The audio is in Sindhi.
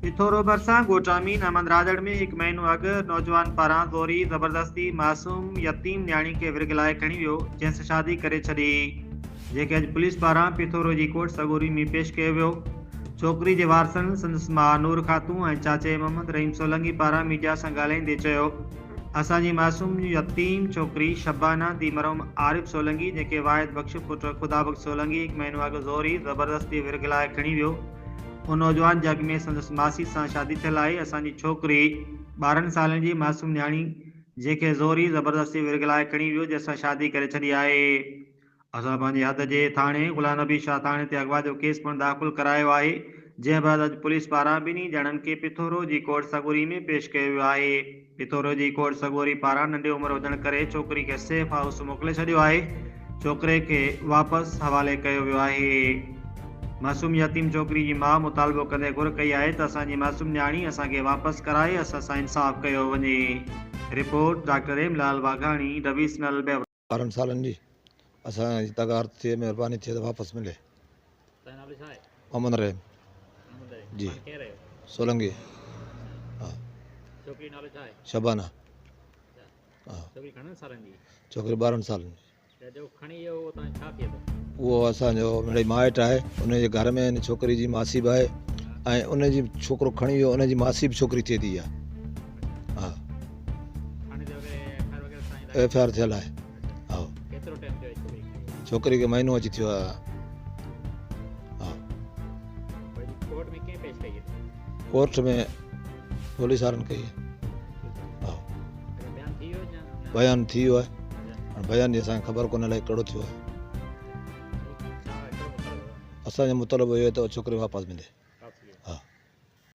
پٿورو ڀرسان ڳوٺ امين احمد راڄڙ ۾ هڪ مهينو اڳ نوجوان پاران زوري زبردستي معصوم يتيم نياڻي کي ورغلائي کڻي ويو جنهن سان شادي ڪري ڇڏي. جنهن کي اڄ پوليس پاران پٿورو جي ڪورٽ سڳوري ۾ پيش ڪيو ويو. ڇوڪري جي وارثن سندس ماء نور خاتون ۽ چاچي محمد رحيم سولنگي پاران ميڊيا سان ڳالهائيندي چيو اسان جي معصوم يتيم ڇوڪري شبانه ڌي مرحوم عارف سولنگي جنهن کي واحد بخش پٽ خدا بخش سولنگي هڪ مهينو اڳ زوري زبردستي ورغلائي کڻي ويو ان نوجوان جي اڳ ۾ سندس ماسي سان شادي ٿيل آهي، اسان جي ڇوڪري 12 سالن جي معصوم نياڻي جنهن کي زوري زبردستي ورغلائي کڻي ويو جنهن سان شادي ڪري ڇڏي آهي. اسان پنهنجي حد جي ٿاڻي غلام نبي شاهه ٿاڻي تي اغوا جو ڪيس پڻ داخل ڪرايو آهي، جنهن بعد اڄ پوليس پاران ٻنهي ڄڻن کي پٿورو جي ڪورٽ سڳوري ۾ پيش ڪيو ويو آهي. پٿورو جي ڪورٽ سڳوري پاران ننڍي عمر هجڻ ڪري ڇوڪري کي سيف هائوس موڪلي ڇڏيو آهي، ڇوڪري کي واپس حوالي ڪيو ويو آهي. معصوم يتيم ڇوڪري جي ماء مطالبو ڪندي گهر ڪئي آهي ته اسان جي معصوم نياڻي اسان کي واپس ڪرائي اسان سان انصاف ڪيو وڃي. Report, doctor M Lal Waghani, divisional bureau. 12 سالن جي اسان جي تغار ٿئي مهرباني ٿئي ته واپس ملي. تنهنجو نالو ڇا آهي؟ محمد رحيم. محمد رحيم. جي. پاڻ ڪير آهيو؟ سولنگي. ها. ڇوڪري جو نالو ڇا آهي؟ شبانه. ها. ڇوڪري گهڻن سالن جي؟ ڇوڪري 12 سالن جي. اهو اسان جو مڙئي مائٽ آهي ان جي گهر ۾ ان ڇوڪري جي ماسي به آهي ۽ ان جي ڇوڪرو کڻي ويو ان جي ماسي به ڇوڪري ٿئي ٿي اها ها ايف I R ٿيل آهي ها ڇوڪري کي مهينو اچي ٿيو آهي ها ڪورٽ ۾ پوليس وارن ڪئي ها بيان ٿي ويو آهي هاڻي بيان جي اسان کي خبر ڪونه الائي ڪهڙو ٿيو آهي اسان جو مطالبو اهو آهي ته ڇوڪري واپس ملي.